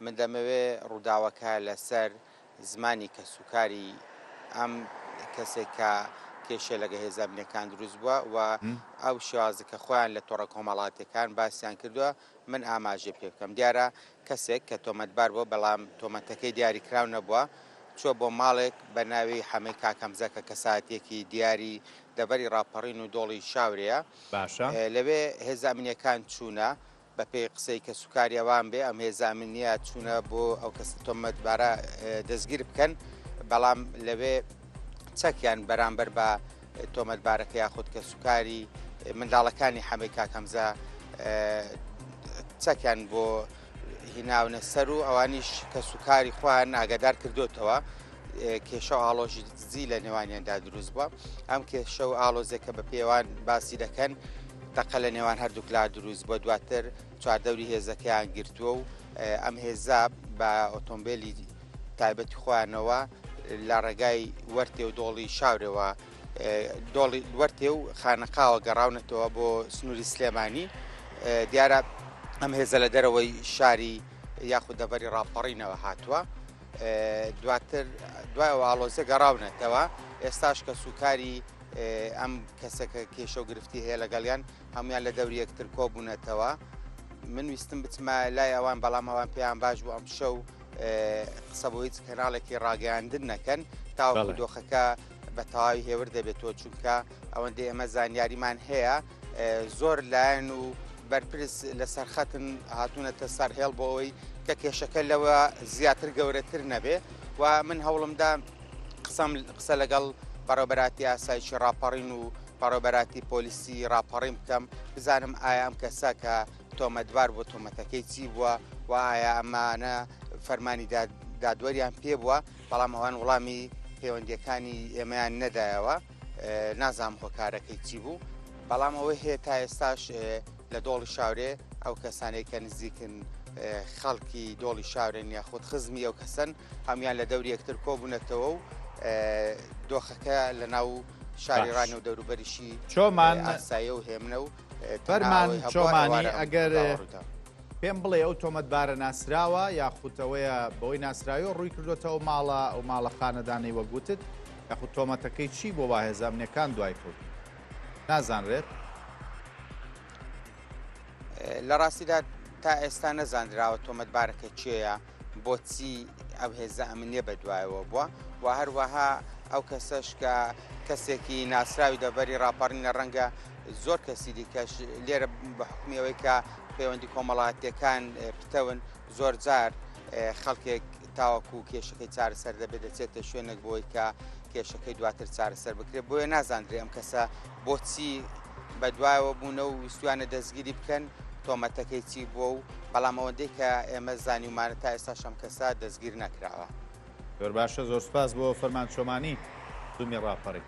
من دەمەوێ ڕووداوەکە لەسەر زمانی کەسوکاری ئەم کەسێک کە کێشە لەگە هێزە ئەمنیەکان دروست بووە و ئەو شێوازە کە خۆیان لە تۆڕە کۆمەڵاتیەکان باسیان کردووە من ئاماژەی پێ بکەم. دیارە کەسێک کە تۆمەتبار بووە بەڵام تۆمەتەکەی دیاریکراو نەبووە چووە بۆ ماڵێک بە ناوی حەمەی کاک هەمزە کە کەسایەتیەکی دیاری دەڤەری ڕاپەڕین و دۆڵی شاورێیە. باشە. لەوێ هێزە ئەمنیەکان چوونە بەپێی قسەی کەسوکاری ئەوان بێ ئەم هێزە ئەمنییە چوونە بۆ ئەو کەسە تۆمەتبارە دەستگیر بکەن، بەڵام لەوێ چەکیان بەرامبەر بە تۆمەتبارەکە یاخود کەسوکاری منداڵەکانی حەمەی کاک هەمزە چەکیان بۆ هیناونە سەر و ئەوانیش کەسوکاری خۆیان ئاگادار کردوتەوە. کێشە و ئاڵۆزی لە نێوانیاندا دروست بووە ئەم کێشە و ئاڵۆزێکە بە پێوان باسی دەکەن تەقە لە نێوان هەردووکلا دروست بووە دواتر چواردەوری هێزەکەیان گرتووە و ئەم هێزە بە ئۆتۆمبیلی تایبەتی خۆیانەوە لە ڕێگای وەرتێ و دۆڵی شاورەوە دۆڵی وەرتێ و خانەقاوە گەڕاونەتەوە بۆ سنووری سلێمانی دیارە ئەم هێزە لە دەرەوەی شاری یاخود دەڤەری ڕاپەڕینەوە هاتووە. دواتر دوای ئەو ئاڵۆزیە گەڕاونەتەوە ئێستاش کە سوکاری ئەم کەسەکە کێشە و گرفتی هەیە لەگەڵیان هەمویان لە دەوری یەکتر کۆبوونەتەوە من ویستم بچمە لای ئەوان بەڵام ئەوان پێیان باش بوو ئەم شەو قسە بۆ هیچ کەناڵێکی ڕاگەیاندن نەکەن تاوەکو دۆخەکە بە تەواوی هێور دەبێتەوە چونکە ئەوەندەی ئێمە زانیاریمان هەیە زۆر لایەن و بەرپرس لەسەر خەتن هاتوونەتە سەر هێڵ بۆ ئەوەی کە کێشەکە لەوە زیاتر گەورەتر نەبێ و من هەوڵمدا قسەم قسە لەگەڵ بەڕێوبەراتی ئاسایشی ڕاپەڕین و بەڕێوبەراتی پۆلیسی ڕاپەڕین بکەم بزانم ئایا ئەم کەسە کە تۆمەتبار بۆ تۆمەتەکەی چی بووە و ئایا ئەمانە فەرمانی دادوەریان پێ بووە بەڵام ئەوان وڵامی پەیوەندیەکانی ئێمەیان نەدایەوە نازانم هۆکارەکەی چی بوو بەڵام ئەوەی هەیە تا ئێستاش لە دۆڵی شاورێ ئەو کەسانەی کە نزیکن خەڵکی دۆڵی شاورێن یاخود خزمی ئەو کەسەن هەموان لە دەوری یەکتر کۆبوونەتەوە و دۆخەکە لە ناو شاری ڕانیە و دەوروبەریشی چۆمان ئاسایە و هێمنە و فەرمان چۆمانی ئەگەر پێم بڵێ ئەو تۆمەتبارە ناسراوە یاخود ئەوەیە بەوەی ناسراوی ڕووی کردوێتەوە ماڵە ئەو ماڵە خانەدانەی وەک وتت یاخود تۆمەتەکەی چی بۆ وا هێزە ئەمنیەکان دوای کەوت نازانرێت؟ لە ڕاستیدا تا ئێستا نەزانراوە تۆمەتبارەکە کێیە بۆچی ئەو هێزە ئەمنیە بەدوایەوە بووە و هەروەها ئەو کەسەش کە کەسێکی ناسراوی دەڤەری ڕاپەڕینە ڕەنگە زۆر کەسی دیکەش لێرە بە حکومی ئەوەی کە پەیوەندی کۆمەڵاتیەکان پتەون زۆرجار خەڵکێک تاوەکو کێشەکەی چارەسەر دەبێت دەچێتە شوێنێک بۆی کە کێشەکەی دواتر چارەسەر بکرێت بۆیە نازاندرێ ئەم کەسە بۆچی بەدوایەوە بوونە و ویستویانە دەستگیری بکەن تۆمەتەکەی چی بووە و بەڵام ئەوەندەی کە ئێمە زانیومانە تا ئێستاش ئەم کەسە دەستگیر نەکراوە. زۆر باشە زۆر سوپاس بۆ فەرمان چۆمانی زومی ڕاپەڕین.